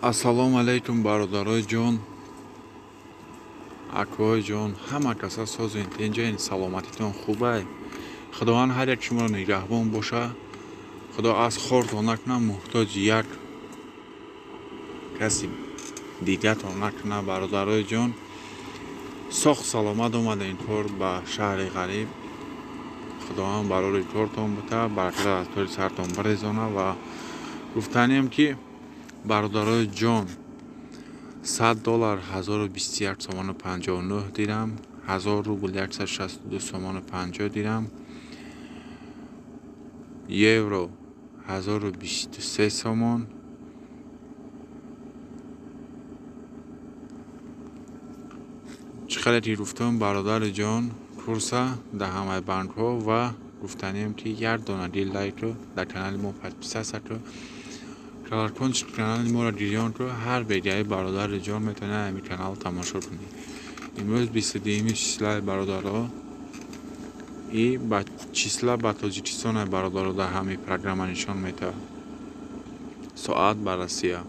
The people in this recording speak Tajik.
Ассалому алайкум, бародарои ҷон, акои ҷон, ҳама каса созен, тинҷен, саломатитон хубай. Худованд ҳар як шуморо нигаҳбон боша. Худо аз хортон накуна, муҳтоҷи як каси дигатон накуна, бародарои ҷон. Соғ саломат омадем кор ба шаҳри ғариб. Худованд барори кортон бута, баракат аз тори сартон бирезона. Ва гуфтанем, ки бародарои ҷон, 100 доллар 1021 сомону 59 дирам, 1000 рубл 162 сомону 50 дирам, евро 1023 сомон. Чӣ хеле ки гуфтам, бародари ҷон, курса дар ҳамаи банкҳо. Ва гуфтанем, ки як донаги лайку, дар канали мо подписаться ку, колокольчик канали моро гирён ку. Ҳар бегаи, бародари ҷон, метавонед ҳамин канал тамошо кунед. Имрӯз 22-юми числаи, бародаро, и ба числа ба Тоҷикистон, бародаро, дар ҳамин программа нишон медиҳад, соат ба Россия.